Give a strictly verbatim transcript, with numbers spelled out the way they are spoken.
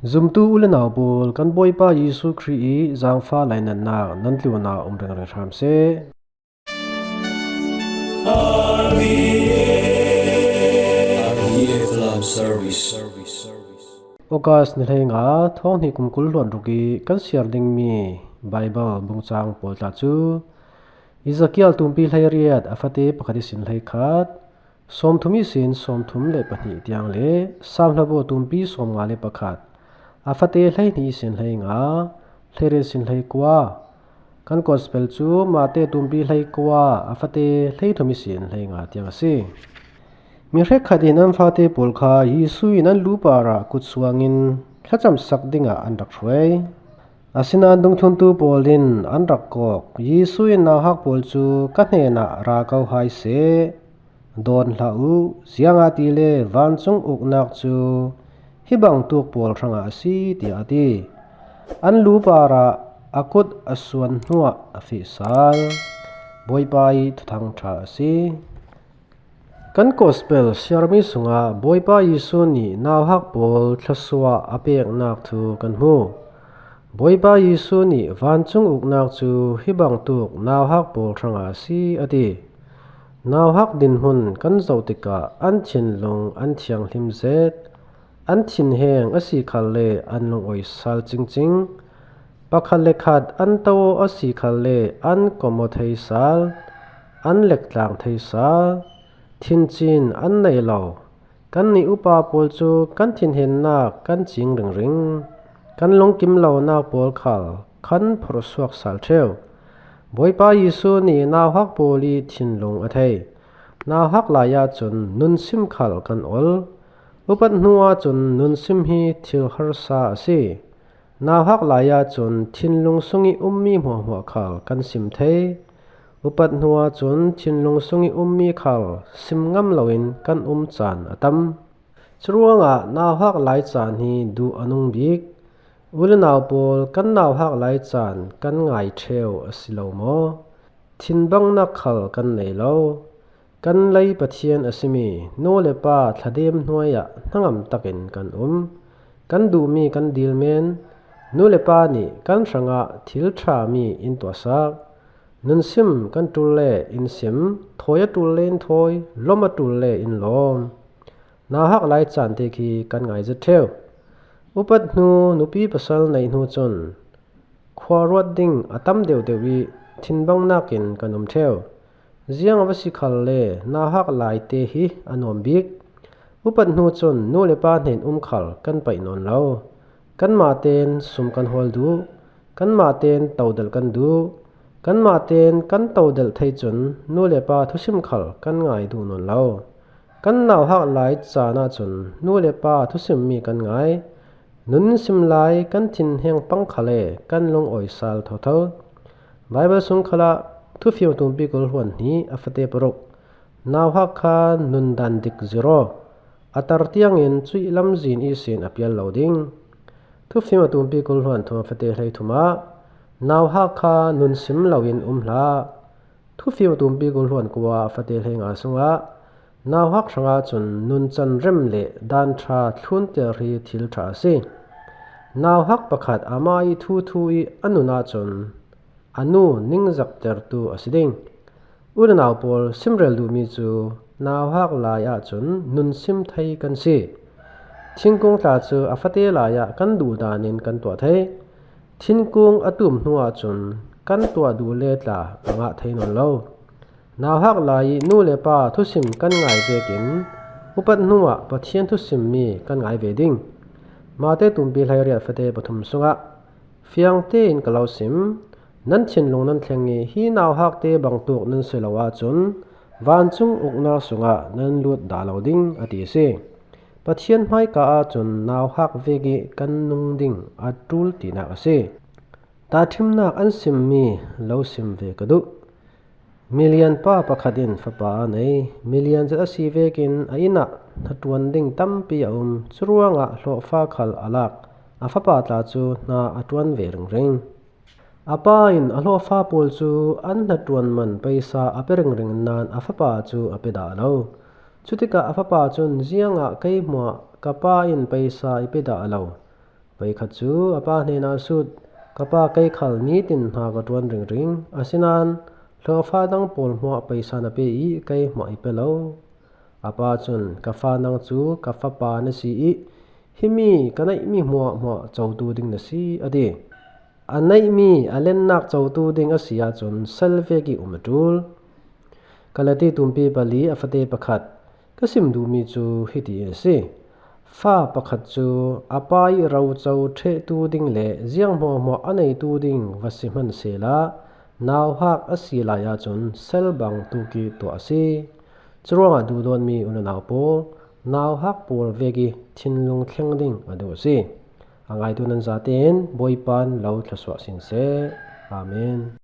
Zumtu u le nau pawl, kan Bawipa Jesuh Khrih i zangfa lainatnak nan tlunah um ringring hram seh. August ni hleinga, thawng hnih kum kul hluan ruk i kan siar dingmi Baibal bungcang pawl tla cu Ezekiel tumpi hleiriat, a fate pakhat ihsin hleikhat, sawmthum ihsin sawmthum le pahnih tiang le Psalm hlabu tumpi sawmnga le pakhat, a fate hleihnih ihsin hleinga, hleiriat ihsin hleikua. Kan Gospel cu Mate tumpi hleikua, a fate hleithum ihsin hleinga tiang a si. Mi hrekkhat in an fate pawl kha Jesuh in an lu parah kut suangin thlacamsak dingah an rak hruai. Asinain dungthluntu pawl in an rak kawk. Jesuh in nauhak pawl cu, "Ka hnenah ra ko hai seh, dawn hlah u, ziangahtile vancung uknak cu hi bangtuk pawl hrangah a si," tiah a ti. An lu parah a kut a suan hnuah a feh sal. Bawipa i Thuthang ṭha a si. Kan Gospel siarmi sungah Bawipa Jesuh nih nauhak pawl thluasuah a peknak thu kan hmu. Bawipa Jesuh nih vancung uknak cu hi bangtuk nauhak pawl hrangah a si, a ti. Nauhak dinhmun kan zoh tikah an thinlung an thianghlim zet, an thinheng a si khalle an lungawi sal cingcing. Pakhat le khat an to a si khalle an kom aw thei sal, an lektlang thei sal. Thincin an nei lo. Kannih upa pawl cu kan thinhennak kan cing ringring, kan lungkim lonak pawl khal kan phorhsuak sal ṭheu. Bawipa Jesuh nih nauhak pawl i thinlung a thei. Nauhak lai ahcun nunsim khal kan ol. Upat hnu ahcun nunsim hi thil harsa a si. Nauhak lai ahcun thinlung sung i ummi hmuahhmuah khal kan sim thei. Upat hnu ahcun thinlung sung i ummi khal sim ngam loin kan um caan a tam. Curuangah nauhak lai caan hi duh a nung bik. U le nau pawl, kan nauhak lai caan kan ngai ṭheu a si lo maw? Thinbangnak khal kan nei lo. Kan lei Pathian a simi nu le pa thladem hnuai ah hnangam takin kan um. Kan duhmi kan dil men. Nu le pa nih kan hrangah thil ṭhami in tuahsak. Nunsim kan ṭul le in sim, thawi a ṭul le in thawi, lawm a ṭul le in lawm. Nauhak lai caan te khi kan ngai zet ṭheu. Upat hnu nupi pasal neih hnu cun khuaruat ding a tam deuhdeuh i thinbangnak in kan um ṭheu. Ziang a va si khalle nauhak lai te hi a nuam bik. Upat hnu cun nu le pa hnen um khal kan paih nawn lo. Kanmah tein sum kan hawl duh. Kanmah tein todelh kan duh. Kanmah tein kan todelh thei cun nu le pa thusim khal kan ngai duh nawn lo. Kan nauhak lai caan ahcun nu le pa thusimmi kan ngai. Nun sim lai kan thinheng pang khal le kan lungawi sal thotho. Baibal sung khalah Thufim a tumpi kul hluan hnih, a fate paruk, nauhak kha nun dan dik zir aw, a tar tiangin cuih lamzin ihsin a pial lo ding. Thufim a tumpi kul hluan thum, a fate hleithum ah, nauhak kha nun sim loin um hlah. Thufim a tumpi kul hluan kua, a fate hleinga sungah, nauhak hrangah cun nuncan rem le dan ṭha thlunter hi thil ṭha a si. Nauhak pakhat amah i thuthu i a nun ahcun a nu ningzaktertu a si ding. U le nau pawl, simrel duhmi cu nauhak lai ahcun nun sim thei kan si. Thingkung tla cu a fate lai ah kan duh dan in kan tuah thei. Thingkung a tum hnu ahcun kan tuah duh le tla a ngah thei nawn lo. Nauhak lai i nu le pa thusim kan ngai vekin upat hnuah Pathian thusimmi kan ngai ve ding. Mate tumpi hleiriat, fate pathum sungah, "Fiang tein ka lo sim, nan thinlung nan thleng i hi nauhak te bangtuk nan si lo ahcun vancung uknak sungah nan lut dah lo ding," a ti a si. Pathian hmaika ahcun nauhak vek i kan nung ding a ṭul tinak a si. Tahṭhimnak an simmi lo sim ve ka duh. Milian pa pakhat in fapa a nei. Milian zet a si vekin a inn ah hnaṭuan ding tampi a um. Curuangah hlawhfa khal a lak. A fapa tla cu hna a ṭuan ve ringring. A pa in a hlawhfa pawl cu an hnaṭuan man paisa a pe ringring nain a fapa cu a pe dah lo. Cutikah a fapa cun, "Ziangah kei hmuah ka pa in paisa i pe dah lo? Voikhat cu a pa hnenah a sut, "Ka pa, kei khal nitin hna ka ṭuan ringring, asinain hlawfa dang pawl hmuah paisa na pe i kei hmuah i pe lo." A pa cun, "Ka fa, nang cu ka fapa na si i himi ka neihmi hmuahhmuah cotu ding na si," a ti. A neihmi a lennak cotu ding a si ahcun sal vek i um a ṭul. Galati tumpi pali a fate pakhat ka sim duhmi cu hiti a si. Fa pakhat cu a pa i roco ṭhehtu ding le ziang hmuahhmuah a neitu ding va si hmansehla, nauhak a si lai ahcun sal bang tuk i tuah a si. Curuangah duhdawtmi unau pawl, nauhak pawl vek i thinlung thleng ding a duh a si. A ngaitu nan zatein Bawipa in lo thluasuah sin seh. Amen.